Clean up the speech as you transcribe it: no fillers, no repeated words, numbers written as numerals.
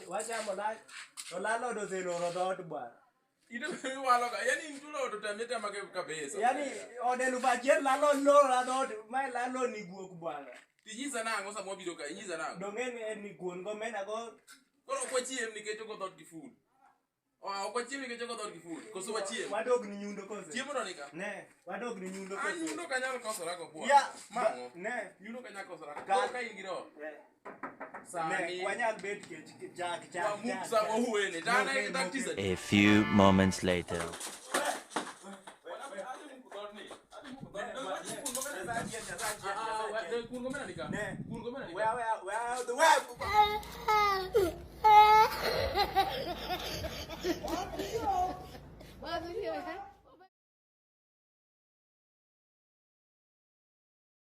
Wachamo lunch. To landlord oseloro dhoot bwana. Ito iwalo ka, yani in chulo to tame tama ke kabisa. Yaani od 1000 landlord loro dhoot, mae landlord ni guok bwana. Tinyisa nang'o sama wabiro ka, inyisa nang'o? Dong' en ni kuon gomena go Koro ok wachiem nikech ogo dhoot gi ful. Ah, ok wachiem nikech ogo dhoot gi ful. Koso wachiem. Wadog ni nyundo kose. Chiemo to nika. Ne, wadog ni nyundo Ah, kose. nyundo ok anyal kosora go bwana. Ya, Mang'o? Ne. Nyundo ok anyal kosora. Ka- Koro ka in gi roho. Ne. Sani. Ne, wanyal bet kech chak chak. Wamuk chak, sa chak. wahuene. Tana Moke, e dak moke. tisa. A few moments later. Ne. Where, the where?